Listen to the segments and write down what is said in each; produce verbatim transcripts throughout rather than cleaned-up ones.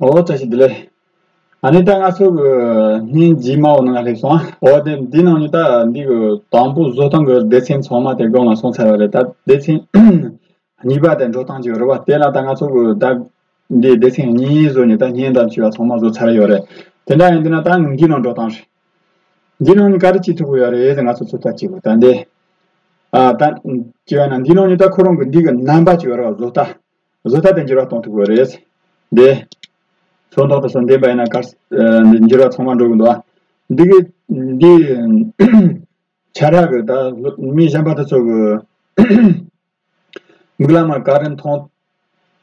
ཨོ་བཀྲ་ཤིས་བདེ་ལེགས། ཨ་ནི་ད་ང་ཚོ་གི་སྙིང་རྗེ་མ་འོ་ནང་སླེབས་སོང་ཨ། ཨོ་དེ་འདི་ནང་ནས་ད་འདི་གི་དང་པོ་བཟོ་སྟངས་གི་སྡེ་ཚན་ཚང་མ་དེ་སྒང་ལ་སོང་ཚར་བ་རེད། ད་སྡེ་ཚན་གཉིས་པ་དེ་འགྲོ་སྟངས་ཅིག་ཡོད་རེད་བ། དེ་ལ་ད་ང་ཚོ་གི་ད་འདི་སྡེ་ཚན་གཉིས་བཟོས་ནས་ད་བརྙན་དང་བཅས་པ་ཚང་མ་བཟོ་ཚར་ཡོད་རེད། དེ་འདྲ་ཡིན་དུས་ན་ད་འདི་ནང་འགྲོ་སྟངས་རེད། འདི་ནང་ནས་ག་རེ་བྱེད་ཐུབ་ཀྱི་ཡོད་རེད་ཟེར་ང་ཚོ་ཚོད་ལྟ་བྱེད་དགོས། ད་འདི་ཨ་ད་བྱས་པ་ན་འདི་ནང་ནས་ད་ཁོ་རང་གི་འདི་གི་རྣམ་པ་ཅིག་ཡོད་རེད་བ། བཟོ་ལྟ། བཟོ་ལྟ་དེ་འགྱུར་བ་གཏོང་ཐུབ་ཀྱི་རེད། འདི། ཚོན་མདོག་དེ་ཚོ་འདེམས་པ་ཡིན་ན་གར་འགྱུར་བ་ཚང་མ་འགྲོ་གི་འདུག་ཨ། འདི་གི་འདི་ཆ་རག་གི་ད་མི་གཞན་པ་དེ་ཚོ་གི་མིག་ལམ་ལ་ག་རེ་མཐོང་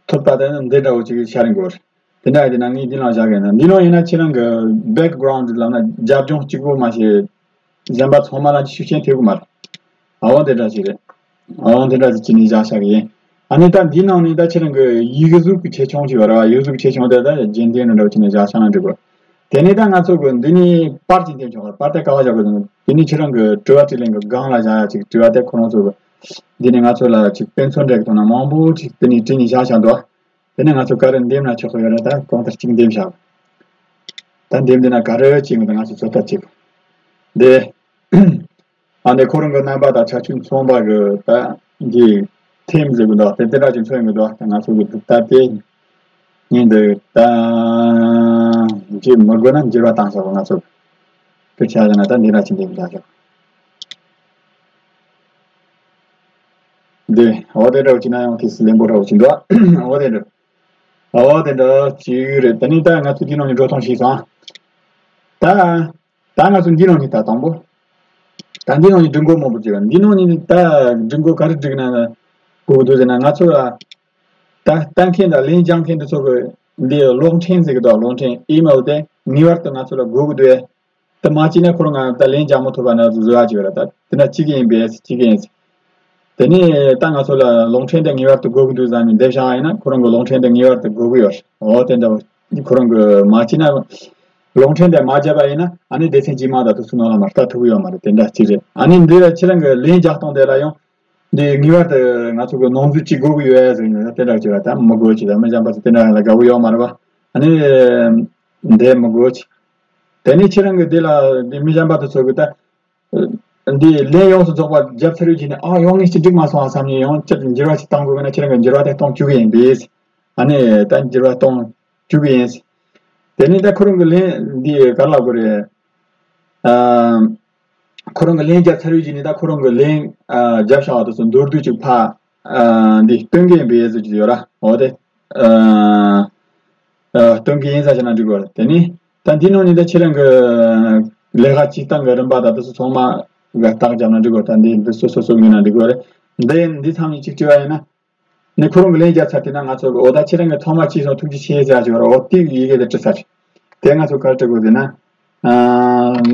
ཐུབ་པ་དེ་ནི་འདི་འདྲ་བོ་ཅིག་ཤར་གྱི་ཡོད་རེད། དེ་འདྲ་ཡིན་དུས་ན་ངས་འདི་ནང་བཞག་གི་ཡིན། འདི་ནང་ཡིན་ན་ཁྱེད་རང་གི་background ལབ་ན་རྒྱབ་ལྗོངས་གཅིག་པོ་མ་ཞིག་གཞན་པ་ཚང་མ་ལ་ཤུགས་རྐྱེན་ཐེབས་ཀྱི་མ་རེད། ཨ་འོ་དེ་འདྲ་ཞིག་རེད། ཨ་འོ་དེ་འདྲ་ཞིག་བྱས་ནས་བཞག་བཞག་གི་ཡིན། ཨ་ནི་ད་འདིའི་ནང་ནས་ད་ཁྱེད་རང་གི་ཡིག་གཟུགས་ཀྱི་ཆེ་ཆུང་ཞིག་ཡོད་རེད་བ། ཡིག་གཟུགས་ཀྱི་ཆེ་ཆུང་དེ་ད་རྒྱན་ལྡན་འདྲ་བོ་བྱས་ནས་བཞག་བཞག་ན་འགྲིག་གི། དེ་ནས་ད་ང་ཚོ་གི་འདི་ནས་པར་ཅིག་འདེམས་ཆོག་གི། པར་དེ་ག་བ་བཞག་དགོས་ཟེར་ན། དེ་ནས་ཁྱེད་རང་གི་དྲི་བ་དྲིས་ལན་གི་སྒང་ལ་བཞག་ཡ་ཅིག་དྲི་བ་དེ་ཁོ་རང་ཚོ་གི་འདི་ནས་ང་ཚོ་ལ་ཅིག་དཔེ་མཚོན་འདྲ་གི་ཐོག་ན་མང་པོ་ཅིག་དེ་ནས་བྲིས་ནས་བཞག་བཞག་འདུག་དེ་ནས་ང་ཚོ་ག་རེ་འདེམས་ན་ཆོག་གི་ཡོད་རེད། ད་གང་ལྟར་གཅིག་འདེམས་བཞག་ད་འདེམས་འདི་ན་ག་རེ་བྱེད་དགོས་ད་ང་ཚོ་ཚོད་ལྟ་བྱེད་དགོས། འདི། ཨ་ནི་ཁོ་རང་གི་རྣམ་པ་དང་ཁྱད་ཆོས་མཚོན་པ་གི་ད་འདི་ཐེམ་ཟེར་གི་འདུག་དེ་དེ་འདྲ་ཅིག་མཚོན་གི་འདུག་ད་ང་ཚོ་གི་ད་དེ་ཉིན་འདི་ད་འདི་མི་དགོས་ན་འགྱུར་བ་བཏང་ཤག་ང་ཚོ་གི་ཆ་བཞག་ན་ད་འདི་འདྲ་ཅིག་འདེམས་བཞག་ཤག་འདི་འོ་དེ་འདྲ་བོ་ཅིག་ན་ཡང་དེ་སི་ལེན་པོ་འདྲ་བོ་ཅིག་འདུག་འོ་དེ་འདྲ། འོ་དེ་འདྲ་ཅིག་རེད། དེ་ནས་ད་ང་ཚོ་འདི་ནང་ནས་འགྲོ་སྟངས་ཤེས་སོང་། ད། ད་ང་ཚོ་འདི་ནང་ནས་ད་དང་པོ། ད་འདི་ནང་ནས་སྒྲིག་འགོད་མང་པོ་བྱེད་པ། འདི་ནང་ནས་ད་སྒྲིག་འགོད་ག་རེ་སྒྲིག་ན་དགོས་ཀྱི་འདུག་ཟེར་ན། ང་ཚོ་ལ་ད་ལྟ་མཁན་དང་ལན་རྒྱག་མཁན་དེ་ཚོ་གི་འདི་གློག་འཕྲིན་ཟེར་གི་འདུག་གློག་འཕྲིན་ཨི་མེལ་དེ་ངེས་པར་དུ་ང་ཚོ་ལ་དགོས་ཀྱི་འདུག་དེ་མ་བྱས་ན་ཁོ་རང་ང་ད་ལན་རྒྱག་མ་ཐུབ་པ་ན་བཟོ་ཡག་ཅིག་ཡོད་ར། ད་དེ་འདྲ་གཅིག་ཡིན་པས་གཅིག་ཡིན། དེ་ནས་ད་ང་ཚོ་ལ་གློག་འཕྲིན་དེ་ངེས་པར་དུ་དགོས་ཀྱི་འདུག་བསམ་ནས་འདེབས་བཞག་པ་ཡིན་ན་ཁོ་རང་གི་གློག་འཕྲིན་དེ་ངེས་པར་དུ་དགོས་ཀྱི་ཡོད་རེད། འོ་དེ་འདྲ་ཁོ་རང་གི་མ་བྱས་ན་གློག་འཕྲིན་དེ་མ་བརྒྱབ་པ་ཡིན་ན་ཨ་ནི་སྡེ་ཚན་རྗེས་མ་དང་དུས་ཚོད་ནང་ལ་མར་ལྟ་ཐུབ་ཀྱི་ཡོད་མ་རེད། དེ་འདྲ་གཅིག་རེད། ཨ་ནི་འདི་ལ་ཁྱེད་རང་གི་ལན་རྒྱག་སྟངས་དེ་ལ་ཡང་འདི་ངེས་པར་དུ་ང་ཚོ་གི་ནང་འཛུལ་གཅིག་དགོས་ཀྱི་ཡོད་ཟེར་ནས་དེ་འདྲ་བྱས་པ་ད་མི་དགོས་ཀྱི་ད་མི་གཞན་པ་ཚོ་དེ་འདྲ་ལ་དགའ་པོ་ཡོད་མ་རེད་པ། ཨ་ནི་འདི་མི་དགོས་ཀྱི། དེ་ནས་ཁྱེད་རང་གི་འདི་ལ་འདི་མི་གཞན་པ་དེ་ཚོ་གི་ད། འདི་ལན་ཡོངས་སུ་རྫོགས་པ་བརྒྱབ་ཚར་བའི་རྗེས་ནས་ཨ་ཡང་ངས་ཅི་འགྲིག་མ་སོང་ཨ་བསམ་ནས་ཡང་བསྐྱར་འགྱུར་བ་ཞིག་གཏོང་དགོས་ན་ཁྱེད་རང་གིས་འགྱུར་བ་དེ་གཏོང་བཅུག་གི་ཡིན་པས། ཨ་ནི་ད་འགྱུར་བ་གཏོང་བཅུག་གི་ཡིན། དེ་ནས་ད་ཁོ་རང་གི་ལན་འདི་ག་རེ་ལབ་དགོས་རེད། ཨ། ཁོ་རང་གི་ལན་བརྒྱབ་ཚར་བའི་རྗེས་ནས་ད་ཁོ་རང་གི་ལན་ཨ་བརྒྱབ་བཞག་པ་དེ་ཚོ་མདོར་བསྡུས་ཅིག་ཕར་ཨ་འདི་སྟོན་གི་ཡིན་པས་ཟེར་གྱི་ཡོད་ར། འོ་དེ་ཨ་ཨ་སྟོན་གི་ཡིན་ཟེར་བྱས་ན་འགྲིག་གི་རེད། དེ་ནས་ད་འདི་ནང་ནས་ད་ཁྱེད་རང་གི་ལས་ཀ་བྱེད་སྟངས་ཀྱི་རིམ་པ་དང་དེ་ཚོ་ཚང་མ་ག་རྟགས་བརྒྱབ་ན་འགྲིག་གི་རེད། ད་འདི་འདི་སོ་སོ་སོ་ངོས་ནས་འགྲིག་གི་རེད། འདི་འདི་མཚམས་ནས་གཅིག་བྲིས་པ་ཡིན་ན། ནི་ཁོ་རང་གི་ལན་རྒྱག་ཚར་དུས་ན་ང་ཚོ་གི་འོ་ད་ཁྱེད་རང་གི་ཐོག་མ་ཅི་སོང་ཐུགས་རྗེ་ཆེ་ཟེར་ཡག་ཅིག་ཡོད་རེད། འོ་དེ་ཡི་གེ་དེ་བྲིས་ཚར། དེ་ང་ཚོ་ག་རེ་བྲི་དགོས་ཟེར་ན། ཨ་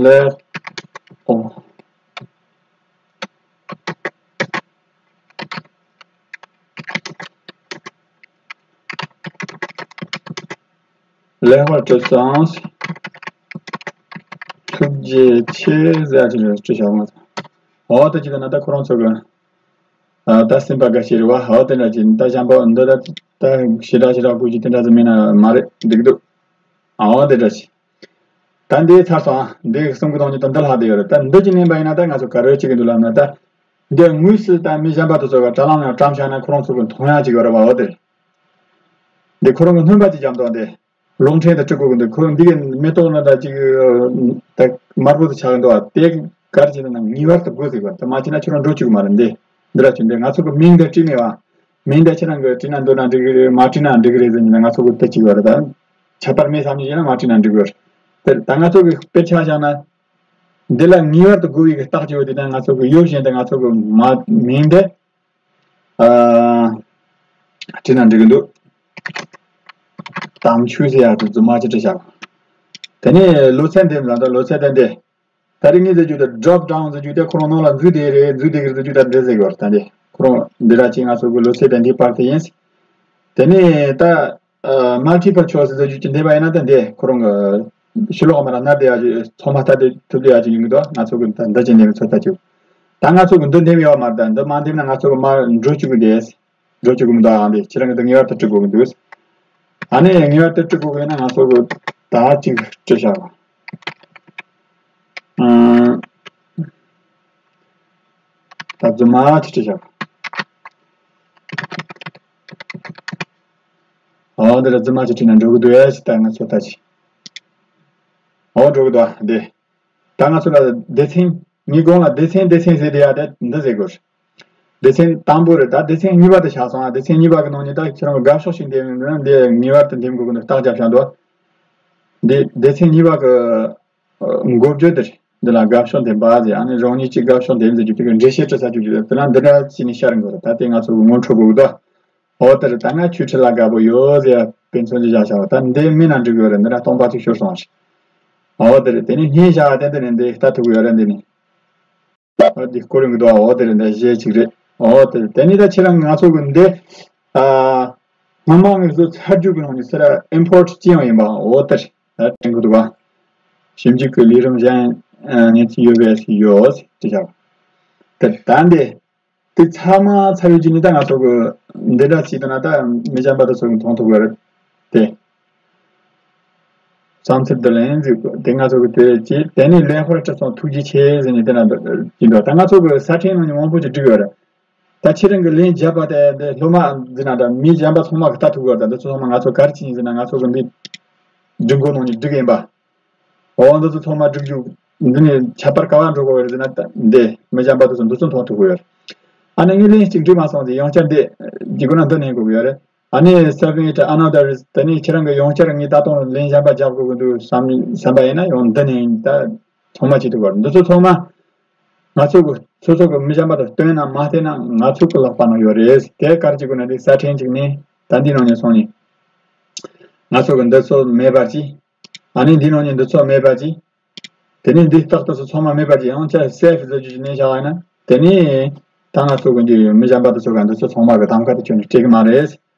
ལེགས། ཨོ། ལེགས་པར་བྲིས་སོང་། ཐུགས་རྗེ་ཆེ་ཟེར་ཡག་ཅིག་བྲིས་བཞག་ང་ཚོ། འོ་ད་ཅི་ད་ན་ད་ཁོ་རང་ཚོ་གི་ཨ་ད་སེམས་པ་དགའ་ཤེས་རེད་བ། འོ་དེ་འདྲ་ཅིག་ད་གཞན་པ་འདི་ད་ད་ཞེ་དྲག་ཞེ་དྲག་དགོས་ཀྱི་དེ་འདྲ་ཟིག་མིན་ན་མ་རེད་འགྲིག་འདུག་ཨ་འོ་དེ་འདྲ་ཅིག་ད་འདི་ཚར་སོང་ཨ། འདི་གསུང་གི་དོན་གྱི་དོན་དུ་ལྷག་བསྡད་ཡོད་རེད། ད་འདི་ཅིག་ལེན་པ་ཡིན་ན་ད་ང་ཚོ་ག་རེ་བྱེད་ཀྱི་འདུག་ལབ་ན་ད། འདི་དངོས་སུ་ད་མི་གཞན་པ་དེ་ཚོ་ག་དྲ་ལམ་ནང་བཀྲམ་བཞག་ན་ཁོ་རང་ཚོ་གི་མཐོང་ཡག་ཅིག་ཡོད་རེད་བ། འོ་དེ་རེད། འདི་ཁོ་རང་གི་སྣོན་པ་ཅིག་བརྒྱབ་འདུག་འདི། གློག་འཕྲིན་དང་སྤྲི་གུ་གི་འདི་ཁོ་འདི་གི་མེ་ཏོག་ནང་ད་ཅིག་ད་དམར་པོ་དུ་ཆགས་འདུག་དེ་གར་བྱས་ན་ངེས་པར་དུ་དགོས་ཟིག་པ་དེ་མ་བྱས་ན་ཁྱོད་རང་འགྲོ་བཅུག་མ་རེད། འདི་འདི་ར་ཅིག་འདི་ང་ཚོ་གི་མིང་འདི་བྲིས་མེད་པ། མིང་འདི་ཁྱེད་རང་གི་བྲིས་ན་འདོད་ན་འགྲིག་གི་རེད། མ་བྲིས་ན་འགྲིག་གི་རེད་ཟེར་ནས་ང་ཚོ་གི་དེ་ཅིག་ཡོད་རེད། ད་ཁྱད་པར་མེད་བསམ་ནས་བྱས་ན་མ་བྲིས་ན་འགྲིག་གི་རེད། དེ་ད་ང་ཚོ་གི་དཔེར་ཆ་བཞག་ན་འདི་ལ་ངེས་པར་དུ་དགོས་པའི་གི་རྟགས་ཅིག་ཡོད། དེ་ད་ང་ཚོ་གི་ཡོད་བཞིན་དུ་ང་ཚོ་གི་མ་མིང་འདི། ཨ། བྲིས་ན་འགྲིག་གི་འདུག་དམ་ཆོས་ཟེར་ཡག་དེ་རྫུན་མ་ཅིག་བྲིས་བཞག་དེ་ནས་ལོ་ཚད་འདེམས་ལ་ད་ལོ་ཚད་དེ་འདི། ད་རིང་ངས་ཟེར་རྒྱུ་དེ་drop down ཟེར་རྒྱུ་དེ་ཁོ་རང་ནང་ལ་འཛུལ་བསྡད་རེད། འཛུལ་བསྡད་ཀྱི་རེད་ཟེར་རྒྱུ་ད་འདི་ཟེར་གི་ཡོད་རེད། ད་འདི་ཁོ་རང་འདི་འདྲ་ཅིག་ང་ཚོ་གི་ལོ་ཚད་དེ་འདི་པར་དེ་ཡིན། དེ་ནས་ད་ཨ་multiple choice ཟེར་རྒྱུ་ཅིག་འདེམས་པ་ཡིན་ན་ད་འདི་ཁོ་རང་གི་ཕྱི་ལོགས་མ་ར་ན་བསྡད་ཡག་ཅིག་ཚང་མ་ལྟ་བསྡད་ཐུབ་བསྡད་ཡག་ཅིག་ཡིན་གི་འདུག་ང་ཚོ་གི་ད་འདི་ཅིག་འདེམས་ཚོད་ལྟ་བྱེད། ད་ང་ཚོ་གི་འདི་འདེམས་ཡོད་མ་རེད། ད་འདི་མ་འདེམས་ན་ང་ཚོ་གི་མར་འགྲོ་བཅུག་གི་འདུག་འགྲོ་བཅུག་གི་མི་འདུག་ཨང་། འདི་ཁྱེད་རང་གི་འདི་ངེས་པར་དུ་འབྲི་དགོས་ཀྱི་འདུག་ཨ་ནི་ངེས་པར་དུ་བྲི་དགོས་ཀྱི་ན་ང་ཚོ་གི་ད་ཅིག་བྲི་བཞག་པ། ཨང་། ད་རྫུན་མ་ཅིག་བྲི་བཞག་པ། ཨོ་འདི་ལ་རྫུན་མ་ཅིག་བྲིས་ན་འགྲོ་གི་འདུག་ཨེ་ད་ང་ཚོ་ད་ཅི། ཨོ་འགྲོ་གི་འདུག་ཨ་འདི། ད་ང་ཚོ་ལ་སྡེ་ཚན་ཉིས་གོང་ལ་སྡེ་ཚན་སྡེ་ཚན་ཟེར་དེ་ཡ་དེ་འདི་ཟེར་དགོས། སྡེ་ཚན་དང་པོ་རེད། ད་སྡེ་ཚན་གཉིས་པ་དེ་བཞག་སོང་ཨ། སྡེ་ཚན་གཉིས་པ་གི་ནང་ནས་ད་ཁྱེད་རང་གི་དགའ་ཕྱོགས་ཤིག་འདེམས་ན་འདི་ངེས་པར་དུ་འདེམས་དགོས་ཀྱི་འདུག་རྟགས་རྒྱབ་བཞག་འདུག་འདི་སྡེ་ཚན་གཉིས་པ་གི་འགོ་བརྗོད་དེ་རེད། འདི་ལ་དགའ་ཕྱོགས་འདེམས་པ་ཟེར། ཨ་ནི་རང་ཉིད་ཀྱི་དགའ་ཕྱོགས་འདེམས་ཟེར་རྒྱུ་དེ་གི་འགྲེལ་བཤད་བྲི་ས་རྒྱུ་དེ་ལ་འདི་འདྲ་བྱས་ནས་ཤར་འགྲོ་རེད། ད་དེ་ང་ཚོ་གི་སྔོན་འགྲོ་དགོས་འདུག་འོ་དེ་རེད། ད་ང་ཆོས་ཁྲིད་ལ་དགའ་པོ་ཡོད་ཟེར་ཡ་དཔེ་མཚོན་གྱི་བཞག་བྱ་བ་ད་འདི་མིན་ན་འགྲིག་ཡོད་རེད། འདི་ན་སྟོང་པ་ཅིག་ཤོར་སོང་བ་རེད། འོ་དེ་རེད། དེ་ནས་སྙིང་བཞག་དེ་འདི་ནས་འདི་ལྟ་ཐུབ་ཡོད་རེད། འདི་ནས་འོ་འདི་སྐོར་ཡོང་གི་འདུག་འོ་དེ་རེད། འདི་གཞས་ཅིག་རེད། འོ་དེ་རེད། དེ་ནས་ད་ཁྱེད་རང་ང་ཚོ་གི་འདི་ཨ་སྔ་མ་ངས་བཟོ་ཚར་རྒྱུ་གི་ནང་ནས་ཚུར་ཨིམ་པོར་ཊི་ཅི་ཡང་ཡིན་པ་འོ་དེ་རེད། ད་དྲན་གི་འདུག་བ། ཞིབ་འཇུག་གི་ལས་རིམ་གཞན་ངས་ཅི་ཡོད་པས་ཡོད་ཅི་བྱ་བ་དེ་ད་འདི། དེ་ཚང་མ་ཚར་བའི་རྗེས་ནས་ད་ང་ཚོ་གི་འདི་འདྲ་བྱས་ད་ན་ད་མི་གཞན་པ་དེ་ཚོ་གི་མཐོང་ཐུབ་ཀྱི་རེད་དེ། བསམ་ཚུལ་འདི་ལན་ཟིག་དེ་ང་ཚོ་གི་དེ་བྱས་དེ་ནས་ལན་ཧོར་སྤྲད་སོང་ཐུགས་རྗེ་ཆེ་ཟེར་ནས་དེ་ན་འདི་འདྲ་ད་ང་ཚོ་གི་ས་ཁྲའི་ནང་ནས་མང་པོ་ཅིག་བསྒྲིགས་ཡོད་རེད། ད་ཁྱེད་རང་གི་ལན་བརྒྱབ་པ་དེ་འདི་སློབ་མ་འདི་ན་འདྲ་མི་གཞན་པ་ཚང་མ་གི་ལྟ་ཐུབ་ཀྱི་རེད། ད་འདི་ཚོ་ཚང་མ་ང་ཚོ་ག་རེ་བྱས་ཡིན་ཟེར་ན་ང་ཚོ་གི་འདི་སྒྲིག་འགོད་ནང་ནས་བསྒྲིགས་ཡིན་པ། འོ་འདི་ཚོ་ཚང་མ་སྒྲིག་རྒྱུ་འདི་ནས་ཁྱད་པར་ག་བ་འགྲོ་དགོས་རེད་ཟེར་ན་ད་འདི་མི་གཞན་པ་དེ་ཚོ་འདི་ཚོ་མཐོང་ཐུབ་ཀྱི་ཡོད་རེད། ཨ་ནི་ངས་ལན་གཅིག་འགྲིག་མ་སོང་ཚེ་ཡང་བསྐྱར་འདི་རྒྱུ་དགོས་ན་འདི་ནས་དགོས་ཀྱི་ཡོད་རེད། ཨ་ནི་seven eight another is དེ་ནས་ཁྱེད་རང་གི་ཡང་བསྐྱར་ངས་ད་དུང་ལན་གཞན་པ་རྒྱབ་དགོས་ཀྱི་འདུག་བསམ་བསམ་པ་ཡིན་ན་ཡང་འདི་ནས་ད་ཚང་མ་བྱེད་ཐུབ་ཀྱི་ཡོད་རེད། འདི་ཚོ་ཚང་མ་ང་ཚོ་གི་སོ་སོ་གི་མི་གཞན་པ་དང་བསྟུན་ན་མ་བསྟུན་ན་ང་ཚོ་གི་ལག་པ་ན་ཡོད་རེད། དེ་ག་རེ་བྱེད་དགོས་ན་འདི་ས་ཁྲའི་གཅིག་ནས་ད་འདི་ནང་ནས་སོང་ནས་ང་ཚོ་གི་འདི་ཚོ་མེད་པར་གྱིས། ཨ་ནི་འདི་ནང་ནས་འདི་ཚོ་མེད་པ་ཅིག་དེ་ནས་འདི་རྟགས་དེ་ཚོ་ཚང་མ་མེད་པ་ཅིག་ཡང་བསྐྱར་save ཟེར་རྒྱུ་ཅིག་ནས་བཞག་ཡིན་ན། དེ་ནས་ད་ང་ཚོ་གི་འདི་མི་གཞན་པ་དེ་ཚོ་ག་འདི་ཚོ་ཚང་མ་གི་གདམ་ཀ་དེ་ཁྱོན་ནས་སྤྲད་གི་མ་རེད།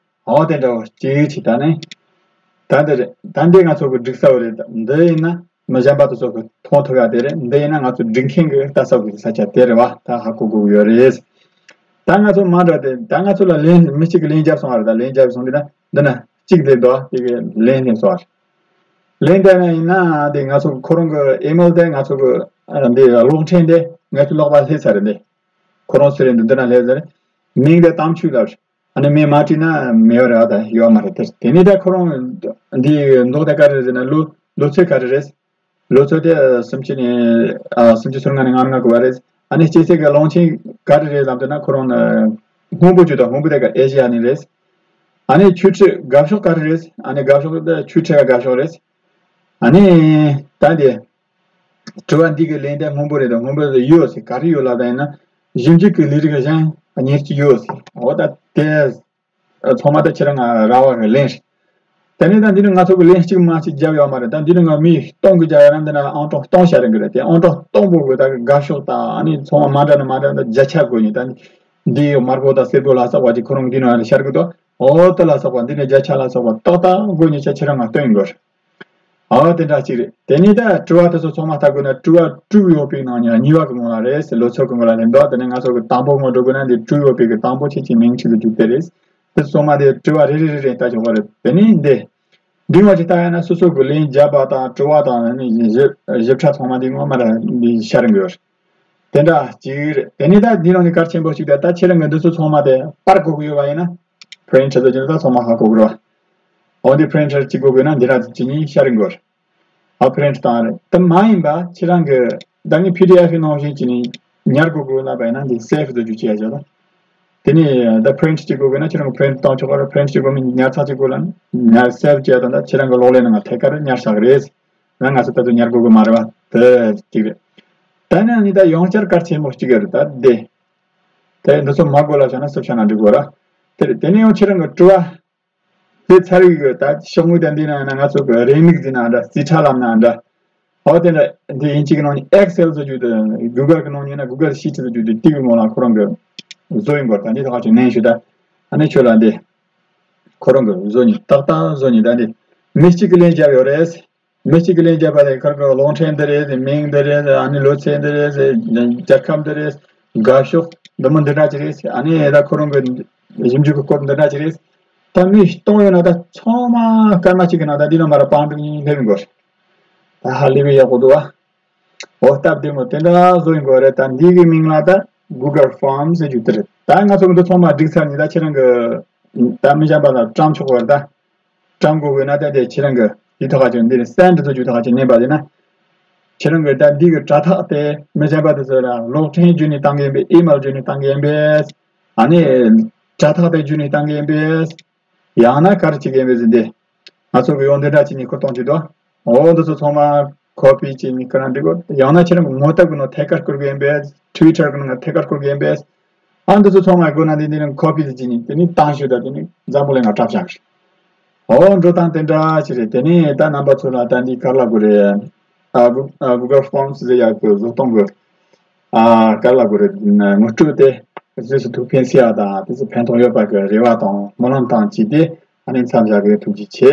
འོ་དེ་འདྲ་བོ་གཅིག་ཅིག་ད་ནི་ད་འདི་རེད། ད་འདི་ང་ཚོ་གི་འགྲིག་ས་བོ་རེད། འདི་ཡིན་ན་མི་གཞན་པ་དེ་ཚོ་གི་མཐོང་ཐུབ་ཡ་དེ་རེད། འདི་ཡིན་ན་ང་ཚོ་སྒྲིག་མཁན་གི་ལྟ་ས་གི་ས་ཆ་དེ་རེད་བ། ད་ཧ་གོ་དགོས་ཀྱི་ཡོད་རེད། ད་ང་ཚོ་མ་འདྲ་དེ་ད་ང་ཚོ་ལ་ལན་མི་གཅིག་གི་ལན་བརྒྱབ་སོང་བ་རེད། ད་ལན་བརྒྱབ་སོང་དུས་ན་འདི་ན་གཅིག་དེ་འདུག་དེ་གི་ལན་ལེན་སོང་བ་རེད། ལན་དེ་ན་ཡིན་ན་དེ་ང་ཚོ་ཁོ་རང་གི་ཨི་མེལ་དེ་ང་ཚོ་གི་ཨ་འདི་གློག་འཕྲིན་དེ་ངས་ཚོ་ལོག་པ་སླེབས་ཚར་རེད། འདི་ཁོ་རང་ཚོ་རེད། འདི་འདི་ན་སླེབས་ཚར་རེད། མིང་དེ་དམ་ཆོས་ལབ་རེད། ཨ་ནི་མིང་མ་བྲིས་ན་མེད་པ་རེད། ཨ་ད་ཡོད་མ་རེད། དེ་དེ་ནས་ད་ཁོ་རང་འདི་མདོག་དེ་ག་རེ་རེད་ཟེར་ན་ལོ་ལོ་ཚོད་ག་རེ་རེད། ལོ་ཚོད་དེ་སུམ་ཅུ་ནས་ཨ་སུམ་ཅུ་སོ་ལྔ་ནས་ལྔ་ལྔ་གི་བར་རེད། ཨ་ནི་སྐྱེས་ཚེས་ཀྱི་གླང་ཆེན་ག་རེ་རེད་ལབ་དུས་ན་ཁོ་རང་ནི་སྔོན་པོ་བརྗོད་དང་སྔོན་པོ་དེ་ག་ཨེ་ཤི་ཡ་ནས་རེད། ཨ་ནི་ཆོས་ཁྲིད་དགའ་ཕྱོགས་ག་རེ་རེད། ཨ་ནི་དགའ་ཕྱོགས་དེ་ཆོས་ཁྲིད་དགའ་ཕྱོགས་རེད། ཨ་ནི་ད་དེ་དྲི་བ་འདི་གི་ལན་དེ་སྔོན་པོ་རེད་དང་སྔོན་པོ་དེ་ཡོད་ཟེར་ག་རེ་ཡོད་ལབ་ད་ཡིན་ན་ཞིབ་འཇུག་གི་ལས་རིགས་གཞན་གཉེར་གྱི་ཡོད་ཟེར། འོ་ད་དེ། ཚང་མ་ད་ཁྱེད་རང་ང་ར་བ་གི་ལན་རེད། དེ་ནས་ད་འདི་ནི་ང་ཚོ་གི་ལན་གཅིག་མ་གཅིག་བརྒྱབ་ཡོད་མ་རེད། ད་འདི་ནི་ང་མི་སྟོང་གི་བརྒྱབ་ཡོད་ན་འདི་ན་ཨང་གྲངས་སྟོང་ཤར་གི་རེད། དེ་ཨང་གྲངས་སྟོང་པོ་གི་ད་གི་དགའ་ཕྱོགས་དང་ཨ་ནི་ཚང་མ་མ་འདྲ་ན་མ་འདྲ་ན་ད་བརྒྱ་ཆ་བགོས་ནས་ད་འདི་དམར་པོ་དང་སེར་པོ་ལ་སོགས་པ་ཅིག་ཁོ་རང་འདི་ནང་ལ་ཤར་གི་འདུག་འོ་དེ་ལ་སོགས་པ་འདི་ནས་བརྒྱ་ཆ་ལ་སོགས་པ་ཏག་ཏག་བགོས་ནས་ཆ་ཁྱེད་རང་ང་སྟོན་དགོས། ཨ་དེ་འདྲ་གཅིག་རེད། དེ་ནས་ད་དྲི་བ་དེ་ཚོ་ཚང་མ་ལྟ་དགོས་ན་དྲི་བ་དྲུག་ཡོད་པའི་ནང་ནས་གཉིས་པ་གི་ངོ་ལ་རེད་ཟེར། ལོ་ཚོད་གི་ངོ་ལ་རེད་འདུག་དེ་ནས་ང་ཚོ་གི་དང་པོ་ངོ་འགྲོ་དགོས་ན་འདི་དྲུག་ཡོད་པའི་གི་དང་པོ་ཁྱེད་ཀྱི་མིང་ཁྲིད་དུ་འཇུག་དེ་རེད། དེ་ཚང་མ་དེ་དྲི་བ་རེ་རེ་རེ་རེ་ལྟ་ཆོག་པ་རེད། དེ་ནས་འདི་འདི་ངོ་ཅིག་ལྟ་ཡ་ན་སོ་སོ་གི་ལན་བརྒྱབ་པ་དང་དྲི་བ་དང་ནི་ཞིབ་ཞིབ་ཕྲ་ཚང་མ་འདི་ངོ་མ་ར་འདི་ཤར་འགོས། དེ་འདྲ་གཅིག་རེད། དེ་ནས་ད་འདི་ནང་ནས་གལ་ཆེན་པོ་གཅིག་དེ་ད་ཁྱེད་རང་གི་འདི་ཚོ་ཚང་མ་དེ་པར་དགོས་ཀྱི་ཡོད་པ་ཡིན་ན་print བྱེད་དུ་ད་ཚང་མ་ཧ་གོ་གི་རེད་བ། འོ་འདི་print གཅིག་དགོས་ཀྱི་ན་འདི་ར་གཅིག་གཉིས་ཤར་འགོར། ཨ་print བཏང་རེད། དེ་མ་ཡིན་པ་ཁྱེད་རང་གི་ད་ངས་PDF ནང་བཞིན་གྱི་ནི་ཉར་དགོས་དགོས་ལབ་པ་ཡིན་ན་འདི་save བཟོ་རྒྱུ་བྱས་བཞག་ད། དེ་ནས་ད་print གཅིག་དགོས་དགོས་ན་ཁྱེད་རང་གི་print བཏང་ཆོག་ག་རེད། print གཅིག་དགོས་མིན་ཉར་ཚགས་གཅིག་དགོས་ལ་ཉར་save བྱས་དང་ད་ཁྱེད་རང་གི་གློག་ཀླད་ནང་ལ་ཐད་ཀར་ཉར་བཞག་གི་རེད། ང་ང་ཚོ་ད་དུང་ཉར་དགོས་དགོས་མ་རེད་བ། དེ་གཅིག་རེད། ད་ནི་ནི་ད་ཡང་བསྐྱར་གལ་ཆེན་པོ་གཅིག་རེད་ད་དེ། དེ་འདི་ཚོ་མ་དགོས་ལབ་བྱས་ན་སུབ་བྱས་ན་འགྲིག་གོ་ར། དེ་རེད། དེ་ནས་ཡང་ཁྱེད་རང་གི་དྲི་བ། དེ་ཚར་བའི་གི་ད་ཤོག་ངོས་དེ་འདི་ན་ཡིན་ན་ང་ཚོ་གི་རེའུ་མིག་འདི་ན་འདྲ་རྩིས་ཁྲ་ལམ་ན་འདྲ། ཨོ་དེ་འདྲ་འདི་ཡིན་གཅིག་ནང་ནས་Excel བཟོ་རྒྱུ་དེ་Google གི་ནང་ནས་ཡིན་ན་Google Sheet བཟོ་རྒྱུ་དེ་ཏིག་གི་ངོ་ལ་ཁོ་རང་གི་བཟོ་ཡིན་གོ་ད་འདི་ཐོག་ཅིག་ནན་ཞུ་ད། ཨ་ནི་ཁྱོད་ལ་འདི་ཁོ་རང་གི་བཟོ་ནི་ཏག་ཏག་བཟོ་ནི་ད་འདི་མི་གཅིག་གི་ལན་རྒྱབ་ཡོད་རེད། མི་གཅིག་གི་ལན་བརྒྱབ་པ་དེ་ཁར་ཁར་གློག་འཕྲིན་འདི་རེད། མིང་འདི་རེད། ཨ་ནི་ལོ་ཚད་འདི་རེད། རྒྱལ་ཁབ་འདི་རེད། དགའ་ཕྱོགས་འདི་མོ་འདི་འདྲ་ཅིག་རེད། ཨ་ནི་ད་ཁོ་རང་གི་ཞིབ་འཇུག་གི་སྐོར་འདི་འདྲ་ཅིག་རེད། ད་མི་སྟོང་ཡོད་ན་ད་ཚང་མ་སྐར་མ་གཅིག་གི་ནང་ད་འདི་ནང་མར་པང་ཀྲུག་གཉིས་སླེབས་ཡོང་གི་རེད། ད་ཧ་ལས་པའི་ཡག་པོ་འདུག་ཨ། འོ་སྟབས་བདེ་མོ་དེ་འདྲ་བཟོ་ཡོང་གི་རེད། ད་འདི་གི་མིང་ལ་ད་Google Form ཟེར་རྒྱུ་དེ་རེད། ད་ང་ཚོ་གི་འདི་ཚང་མ་སྒྲིག་ཚར་ནས་ད་ཁྱེད་རང་གི་ད་མི་གཞན་པ་ལ་བཀྲམ་ཆོག་གི་རེད་ད། བཀྲམ་དགོས་དགོས་ན་ད་དེ་ཁྱེད་རང་གི་འདི་ཐོག་ཁ་ཅིག་འདི་རེད། སེན་ཌི་ཟེར་རྒྱུ་ཐོག་ཁ་ཅིག་མནན་པ་དེ་ན། ཁྱེད་རང་གི་ད་འདི་གི་དྲ་ཐག་དེ་མི་གཞན་པ་དེ་ཚོ་ལ་གློག་འཕྲིན་བརྒྱུད་ནས་བཏང་གི་ཡིན་པས། ཨི་མེལ་བརྒྱུད་ནས་བཏང་གི་ཡིན་པས། ཨ་ནི་དྲ་ཐག་དེ་བརྒྱུད་ནས་བཏང་གི་ཡིན་པས། ཡང་ན་ག་རེ་བྱེད་ཀྱི་ཡིན་པས་ཟེར་ཏེ། ང་ཚོ་གི་ཡང་འདི་འདྲ་བྱས་ནས་ཁུར་གཏོང་བྱེད་དོ། འོ་འདི་ཚོ་ཚང་མ་ཁོ་པི་བྱས་ནས་ཁྱེད་རང་འབྲི་དགོས། ཡང་ན་ཁྱེད་རང་གི་མོ་ཊ་གི་ནང་ཐད་ཀར་བསྐུར་གི་ཡིན་པས། ཊུ་ཝི་ཊར་གི་ནང་ཐད་ཀར་བསྐུར་གི་ཡིན་པས། ཨ་འདི་ཚོ་ཚང་མ་དགོས་ན་འདི་འདི་ནང་ཁོ་པི་བྱས་ནས་དེ་ནས་བཏང་ཤོག་ད་དེ་ནས་འཛམ་བུ་གླིང་ང་དྲ་བཞག་གི་རེད། འོ་འགྲོ་སྟངས་དེ་འདྲ་ཞིག་རེད། དེ་ནས་ད་རྣམ་པ་ཚོ་ལ་ད་འདི་ག་རེ་ལབ་དགོས་རེད། ཨ་Goo- ཨ་Google Forms ཟེར་ཡག་གི་བཟོ་སྟངས་གི་ཨ་ག་རེ་ལབ་དགོས་རེད། ངོ་སྤྲོད་དེ་རྗེས་སུ་ཐུགས་ཕན་གསོས་ཡག་དང་དེ་ཚོ་ཕན་ཐོགས་ཡོད་པ་གི་རེ་བ་དང་སྨོན་ལམ་དང་བཅས་ཏེ་ཨ་ནི་མཚམས་བཞག་གི། ཐུགས་རྗེ་ཆེ།